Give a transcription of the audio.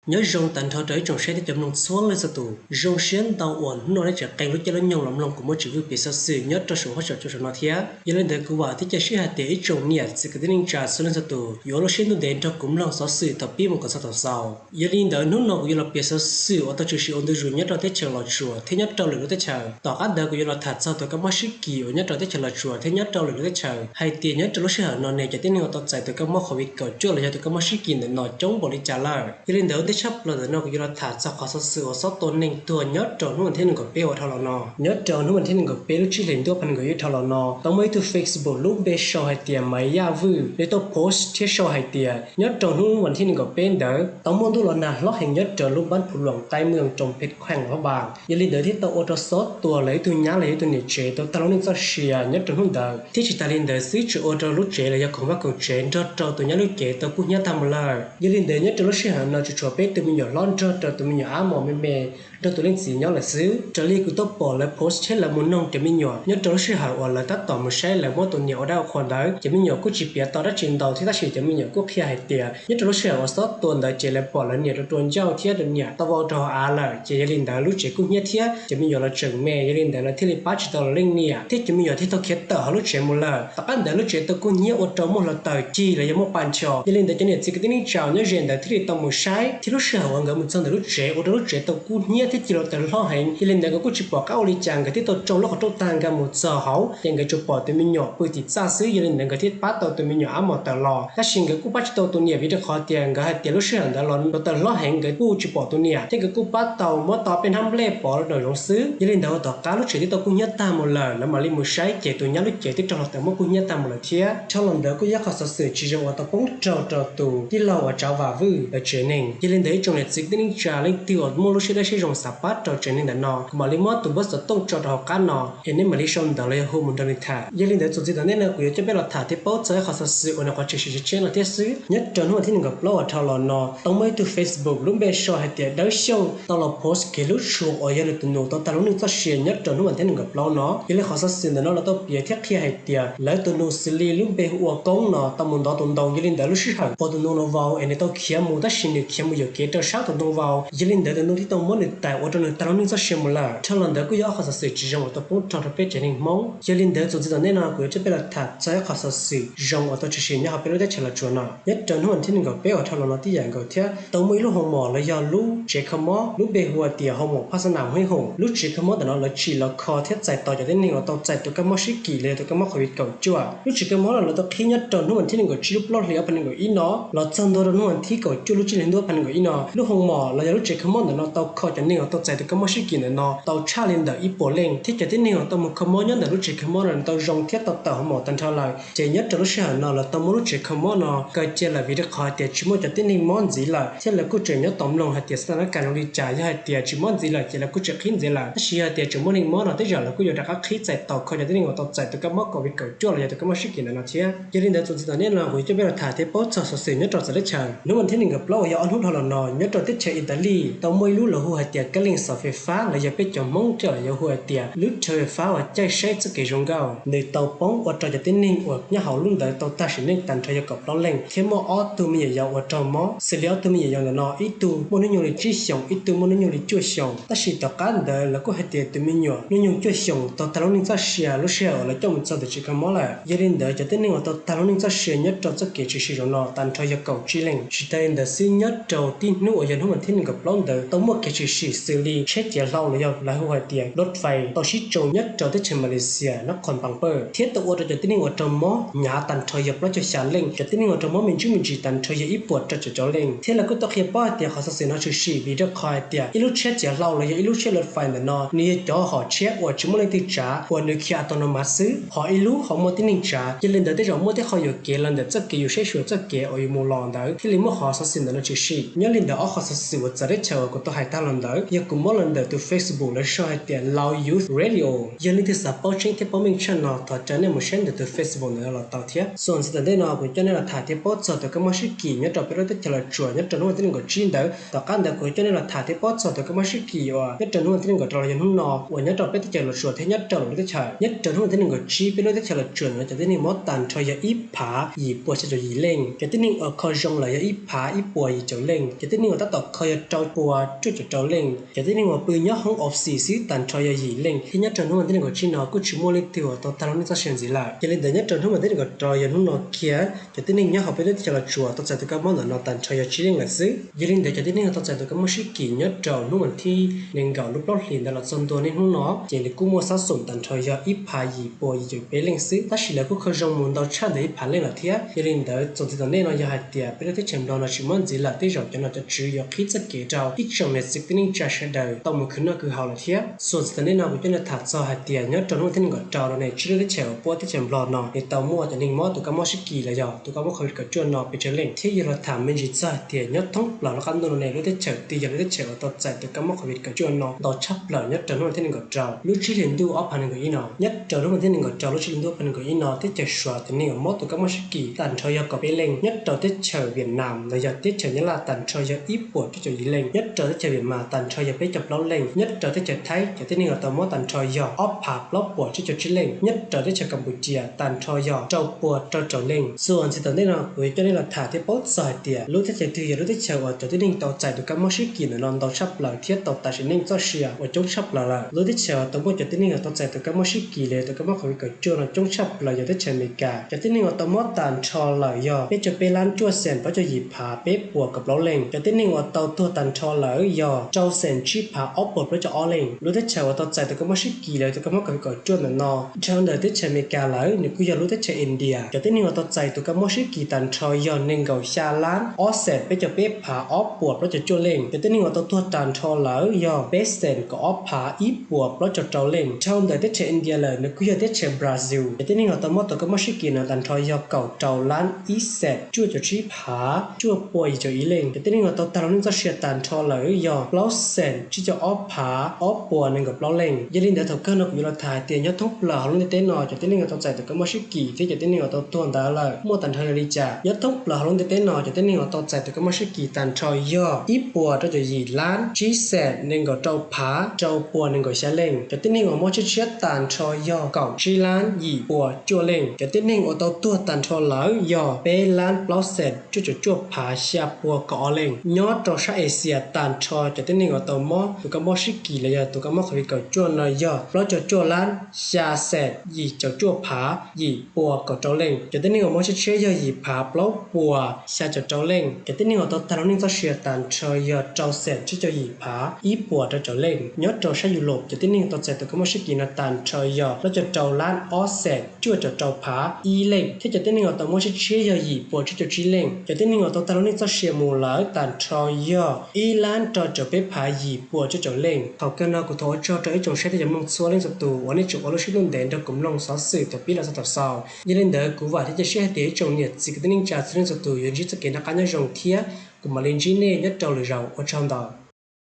Nyob zoo tag nrho rau ib tsoom saib thiab cov mloog txhua leej txhua tus, zoo siab ntau uas hnub no nej tseem qee lub caij lub nyoog los mloog kuv muaj tsis vwj piav xov xwm nyob rau saum huab saum cua saum no thiab. Yog li ntawd kuv vam thiab cia siab hais tias ib tsoom niam txiv kwv tij neej tsa txhua leej txhua tus yuav ua lub siab ntuj ntev nrog kuv mloog xov xwm thaum pib mus kom txog thaum xaus. Yog li ntawd hnub no kuv yuav los piav xov xwm uas tau tshwm sim ua ntu zus nyob rau teb chaws Los Tsuas thiab nyob rau lwm lub teb chaws. Tom qab ntawd kuv yuav los tham txog tus kab mob sib kis uas nyob rau teb chaws Los Tsuas thiab nyob rau lwm lub teb chaws hais tias nyob rau lub sij hawm no ne cov tib neeg uas tau txais tus kab mob covid kaum cuaj los yog tus kab mob sib kis ntawm no coob npaum li cas lawm. Yog li ntawd ua ntej tshaj plaws ntawm no kuv yuav los tham txog qhov xov xwm uas xob tua neeg tuag nyob rau hnub vas thib nees nkaum peb uas dhau los no. Nyob rau hnub vas thib nees nkaum peb lub tsib hlis ntuj ob phav nees nkaum ib dhau los no tau muaj ib tug Facebook lub npe sau hais tias Maiv Yaj Vwj li tau post thiab sau hais tias nyob rau hnub vas thib nees nkaum peb ntawd tau muaj ntuj los nag hlob heev nyob rau lub npab Phu Luam Qaib Mws Roos Phem Kheem Hab Npas. Yog li ntawd thiaj tau ua rau xob tua lawv ib tug nyab los yog ib tug niam tsev tau tag lub neej txoj sia nyob rau hnub ntawd, thiab tsis tas li ntawd xwb tseem ua rau lub tsev los yog khoom vaj khoom tsev nrog rau tus nyab lub cev tau kub hnyiab tag mus lawm. Yog li ntawd nyob rau lub sij hawm no tseem tshuav peb tus me nyuam hlob nrog rau tus me nyuam ab mos me me nrog tus leej txiv nyob lawm xwb. Raws li kuv tau pom lawv post thiab lawv mus noog cov me nyuam nyob rau lub sij hawm uas lawv tab tom mus saib lawv muab tus niam ua dab ua qhua ntawd, cov me nyuam kuj tsis piav tau dab tsi ntau thiab tab sis cov me nyuam kuj qhia hais tias nyob rau lub sij hawm uas xob tua ntawd ces lawv pom lawv niam rau tua ncauj thiab lawv niam tau vau rau hauv av lawm ces yog li ntawd lub tsev kub hnyiab thiab cov me nyuam los tseem me, yog li ntawd lawv thiaj li pab tsis tau lawv leej niam thiab cov me nyuam thiaj tau khiav tawm hauv lub tsev mus lawm. Tom qab ntawd lub tsev tau kub hnyiab ua rau muaj hluav taws cig los yog muaj pa ncho, yog li ntawd cov niam txiv kwv tij neej tsa nyob ze ntawd thiaj li tau mus saib thiab lub sij hawm uas nkawd mus txog ntawm lub tsev ua rau lub tsev tau kub hnyiab thiab cig hluav taws hlob heev, yog li ntawd nkawd kuj tsis pom qab ua li cas nkawd thiaj tau tsoo lub qhov rooj tag nkag mus txog hauv ces nkawd tsuas pom tus me nyuam pw tim txaj xwb, yog li ntawd nkawd thiaj pab tau tus me nyuam ab mos tawm los. Tab sis nkawd kuj pab tsis tau tus niam vim rau qhov tias nkawd hais tias lub sij hawm ntawd los hluav taws hlob heev nkawd kuj tsis pom tus niam thiab nkawd kuj pab tau muab tau peb hnab nplej pov rau nraum zoov xwb. Yog li ntawd uas tom qab lub tsev twb tau kub hnyiab tag mus lawm lawv mam li mus saib ces tus nyab lub cev twb raug hluav taws muab kub hnyiab tag mus lawm thiab. Dhau los ntawd kuj yog qhov xov xwm tsis zoo uas tau poob rau rau tus tij laug uas Tsav Vam Vwj lawv tsev neeg. Yog li ntawd ib tsoom niam txiv kwv tij neej tsa leej twg uas muaj lub siab dawb siab zoo xav pab rau tsev neeg ntawm no kuv mam li muab tus npawb xov tooj tso rau hauv qab no es nej mam li sau ntawv los yog hu mus nrog nws tham. Yog li ntawd txuas ntxiv tom ntej no kuv yuav coj peb los tham thiab paub txog ib qhov xov xwm uas nws qhov tshwm sim tshiab tshiab no thiab xwb. Nyob rau hnub vas thib nees nkaum plaub uas dhau los no tau muaj ib tug Facebook lub npe sau hais tias Dawb Xyooj tau los post kiag lub tshuaj uas yog nws tus nus tau tag lub neej txoj sia nyob rau hnub vas thib nees nkaum plaub no. Yog li qhov xov xwm ntawm no lawv tau piav thiab qhia hais tias lawv tus nus xws li lub npe hu ua Koob no tau mus ntov tus ntoo, yog li ntawd lub sij hawm uas tus nus no vau es nws tau khiav mus tab sis nws khiav mus yuam kev rau sab tus ntoo vau, yog li ntawd tus ntoo thiaj tau muab nws tais ua rau nws tag lub neej txoj sia mus lawm. Dhau los ntawd kuj yog ob qhov xov xwm tsis zoo uas tau poob rau rau peb tsev neeg Hmoob. Yog li ntawd txuas ntxiv tom ntej no kuv yuav coj peb los tham txog ib qhov xov xwm zoo uas tau tshwm sim nyob hauv peb lub teb chaws Los Tsuas no. Nyob rau hnub vas thib nees nkaum peb uas dhau los no tib yam nkaus thiab tau muaj ib lub hoo mom los yog lub tsev kho mob lub npe hu hais tias hoo mom Phaj Xab Nam Hwj Hoom. Lub tsev kho mob ntawm no lawv tsim los kho thiab txais tos cov tib neeg uas tau txais tus kab mob sib kis los yog tus kab mob covid kaum cuaj. Lub tsev kho mob no lawv tau qhib nyob rau hnub vas thib nees nkaum tsib lub plaub hlis ob phav nees nkaum ib no los txog ntua rau hnub vas thib kaum cuaj lub tsib hlis ntuj ob phav nees nkaum ib no. Lub hoo mom los yog lub tsev kho mob ntawm no tau kho cov neeg uas tau txais tus kab mob sib kis ntawm no tau tshaj li ntawm ib puas leej thiab cov tib neeg uas tau mus kho mob nyob ntawm lub tsev kho mob no tau zoo thiab tau tawm hoo mom tag nrho lawm. Ces nyob rau lub sij hawm no lawv tau muab lub tsev kho mob no kaw cia lawm vim rau qhov hais tias tsis muaj cov tib neeg mob ntxiv lawm thiab lawv kuj tseem nyob tos mloog hais tias xab nas kab nyoog li cas, yog hais tias tsis mob ntxiv lawm ces lawv kuj tseem qhib ntxiv lawm, tab sis yog hais tias tseem muaj neeg mob no tej zaum lawv kuj yuav rov qab qhib txais tos kho cov tib neeg uas tau txais tus kab mob covid kaum cuaj los yog tus kab mob sib kis ntawm no thiab. Yog li ntawd txuas ntxiv tom ntej no kuv yuav coj peb los tham thiab paub txog xov xwm nyob rau txawv teb chaws. Hnub vas thib nees nkaum plaub uas yog ob hnub dhau los no nyob rau teb chaws Italis tau muaj ib lub lawv hu hais tias kab leej xov fais fab los yog peb cov Hmoob coj los yuav hu hais tias lub rhawv fais fab uas caij saib txoj kev zoo nkauj nws tau poob ua rau cov tib neeg uas nyob hauv lub ntawd tau tag sim neej tag nrho yog kaum plaub leej thiab muaj ob tug me nyuam yaus uas raug mob. Xws li ob tug me nyuam yaus ntawm no ib tug muaj hnub nyoog li tsib xyoos, ib tug muaj hnub nyoog li cuaj xyoos, tab sis tom qab ntawd lawv kuj hais tias tus me nyuam hnub nyoog cuaj xyoos tau tag lub neej txoj sia lub sij hawm uas lawv coj mus txog tim tsev kho mob lawm. Yog li ntawd cov tib neeg uas tau tag lub neej txoj sia nyob rau txoj kev tshwm sim zoo no tag nrho yog kaum tsib leej. Tsis tas li ntawd xwb nyob rau tib hnub uas yog hnub vas thib nees nkaum plaub ntawd tau muaj kev tshwm sim xws li tsheb ciav hlau los yog lawv hu hais tias loj fais tau sib tsoo nyob rau teb chaws Malaysia nab qhos Npam Pawj thiab tau ua rau cov tib neeg uas raug mob hnyav tag nrho yog plaub caug xya leej, cov tib neeg uas raug mob me ntsis me ntsis tag nrho yog ib puas rau caum cuaj leej. Thiab lawv kuj tau qhia paub hais tias qhov xov xwm no tshwm sim vim rau qhov hais tias ib lub tsheb ciav hlau los yog ib lub tsheb loj fais ntawm no nws yog cov hom tshiab uas tsis muaj leej twg tsav uas nws khiav a tau no mas xwb, ho ib lub ho muaj tib neeg tsav. Yog li ntawd tej zaum muaj tej qho yuam kev los ntawm txoj kev yus saib xyuas txoj kev uas yus mus los ntawd thiaj li muaj qhov xov xwm ntawm no tshwm sim. Nyob li ntawd ob qhov xov xwm uas txawv teb chaws uas kuv tau hais tag los ntawd Yog kuv muab los ntawm tus Facebook lawv sau hais tias Lao Youth Radio. Yog leej twg xav paub tseeb thiab paub meej tshaj no thov caw nej mus saib ntawm tus Facebook ntawd los tau thiab. Xus txij tom ntej no kuv coj nej los tham thiab paub txog tus kab mob sib kis nyob rau peb lub teb chaws Los Tsuas nyob rau hnub vas thib nees nkaum tsib ntawd. Tom qab ntawd kuv coj nej los tham thiab paub txog tus kab mob sib kis uas nyob rau hnub vas thib nees nkaum rau los yog hnub no uas nyob rau peb teb chaws Los Tsuas thiab nyob rau lwm lub teb chaws. Nyob rau hnub vas thib nees nkaum tsib peb lub teb chaws Los Tsuas no cov tib neeg mob tag nrho yog ib phav yim pua xya caum yim leej. Cov tib neeg uas kho zoo lawm yog ib phav ib puas yim caum leej. Cov tib neeg uas tab tom kho yog rau pua cuaj caum rau leej. Cov tib neeg uas pw nyob hoob office xwb tag nrho yog yim leej thiab nyob rau hnub vas thib nees nkaum tsib no kuj tsis muaj leej twg uas tau tag lub neej txoj sia ntxiv lawm. Yog li ntawd nyob rau hnub vas thib nees nkaum rau los yog hnub no kiag cov tib neeg nyob hauv peb lub teb chaws Los Tsuas tau txais tus kab mob ntawm no tag nrho yog tsib leej lawm xwb. Yog li ntawd cov tib neeg uas tau txais tus kab mob sib kis nyob rau hnub vas thib nees nkaum lub plaub hlis ntawd los txog ntua niaj hnub no ces nws kuj muaj sab xum tag nrho yog ib phav yim pua yim caum peb leej xwb, tab sis lawv kuj kho zoo mus ntau tshaj ntawm ib phav leej lawm thiab. Yog li ntawd xus txij tom ntej no yog hais tias peb lub teb chaws Nplog no tsis muab ntxiv lawm tej zaum cov nom cov tswv yuav qhib txoj kev rau ib tsoom niam txiv kwv tij neej tsa sawv daws tau mus khwv noj khwv haus lawm thiab. Xus txij tom ntej no kuv coj nej tham txog hais tias nyob rau hnub vas thib nees nkaum rau no ne tsis lub teb chaws uas puab teb chaws Nplog no nws tau muaj cov neeg mob tus kab mob sib kis los yog tus kab mob covid kaum cuaj no pes tsawg leej thiab yog los tham me ntsis txog hais tias nyob thoob plaws lub qab ntuj no ne lub teb chaws twg yog lub teb chaws uas tau txais tus kab mob covid kaum cuaj no ntau tshaj plaws nyob rau hnub vas thib nees nkaum rau lub tsib hlis ntuj ob phav nees nkaum ib no. Nyob rau hnub vas thib nees nkaum rau lub tsib hlis ntuj ob phav nees nkaum ib no teb chaws Suav cov neeg uas mob tus kab mob sib kis tag nrho yog kaum peb leej. Nyob rau teb chaws Vietnam los yog teb chaws Nyab Laj tag nrho yog ib puas cuaj caum yim leej. Nyob rau teb chaws Vietnam tag nrho yog peb caug plaub leej. Nyob rau teb chaws Thaib cov tib neeg uas tau mob tag nrho yog ob phav plaub puas cuaj caum tsib leej. Nyob rau teb chaws Kampuchia tag nrho yog rau puas rau caum leej. Xus txij tom ntej no kuv coj nej los tham thiab paub txog hais tias lub teb chaws twg yog lub teb chaws uas cov tib neeg tau txais tus kab mob sib kis ntawm no ntau tshaj plaws thiab tau tas sim neej txoj sia uas coob tshaj plaws lawm. Lub teb chaws uas tau muaj cov tib neeg uas tau txais tus kab mob sib kis los yog tus kab mob covid kaum cuaj no coob tshaj plaws yog teb chaws Amelikas. Cov tib neeg uas tau mob tag nrho lawm yog peb caug peb lab cuaj xees plaub caug yim phav peb puas kaum plaub leej. Cov tib neeg uas tau tuag tag nrho lawm yog rau xees tsib phav ob puas plaub caug ob leej. Lub teb chaws uas tau txais tus kab mob sib kis los yog tus kab mob covid kaum cuaj ntawm no dhau ntawm teb chaws Amelikas lawm nws kuj yog lub teb chaws India. Cov tib neeg uas tau txais tus kab mob sib kis tag nrho yog nees nkaum xya lab ob xees peb caug peb phav ob puas plaub caug cuaj leej. Cov tib neeg uas tau tuag tag nrho lawm yog peb xees kaum ob phav ib puas plaub caug rau leej. Dhau ntawm teb chaws India lawm nws kuj yog teb chaws Brazil. Cov tib neeg uas tau mob tus kab mob sib kis no tag nrho yog kaum rau lab ib xees cuaj caum tsib phav cuaj puas yim caum ib leej. Cov tib neeg uas tau tag lub neej txoj sia tag nrho lawm yog plaub xees tsib caug ob phav ob puas nees nkaum plaub leej. Yog li ntawd thaum kawg no kuv yuav los tham hais tias nyob thoob plaws hauv lub ntiaj teb no cov tib neeg uas tau txais tus kab mob sib kis thiab cov tib neeg uas tau tuag ntawd lawm muaj tag nrho yog li cas. Nyob thoob plaws hauv lub ntiaj teb no cov tib neeg uas tau txais tus kab mob sib kis tag nrho yog ib puas rau caum yim lab tsib xees nees nkaum rau phav rau puas nees nkaum xya leej. Cov tib neeg uas mob tshiab tshiab tag nrho yog kaum tsib lab yim puas cuaj leej. Cov tib neeg uas tau tuag tag nrho lawm yog peb lab plaub xees cuaj caum cuaj phav xya puas kaum ob leej. Nyob rau sab Axias tag nrho cov tib neeg uas tau mob tus kab mob sib kis los yog tus kab mob covid kaum cuaj no yog plaub caug cuaj lab xya xees yim caum cuaj phav yim puas kaum rau leej. Cov tib neeg uas mob tshiab tshiab yog yim phav plaub puas xya caum rau leej. Cov tib neeg uas tau tag lub neej txoj sia tag nrho yog rau xees tsib caug yim phav ib puas rau caum leej. Nyob rau sab Yus Lom cov tib neeg tau txais tus kab mob sib kis no tag nrho yog plaub caug rau lab ob xees cuaj caum rau phav ib leej thiab cov tib neeg uas tau mob tshiab tshiab yog yim puas tsib caug tsib leej. Cov tib neeg uas tau tag lub neej txoj sia mus lawm tag nrho yog ib lab rau caum peb phav yim puas cuaj caum leej. Thaum kawg no kuv thov ua tsaug rau ib tsoom saib thiab cov mloog txhua leej txhua tus uas nej tseem ua lub siab ntuj ntev nrog kuv mloog xov xwm thaum pib los txog thaum xaus. Yog li ntawd kuv vam thiab cia siab hais tias ib tsoom niam txiv kwv tij neej tsa txhua leej txhua tus yuav ntsib txoj kev noj qab nyob zoo thiab kuv mam li ntsib nej nyob rau lwm zaus, ua tsaug ntau.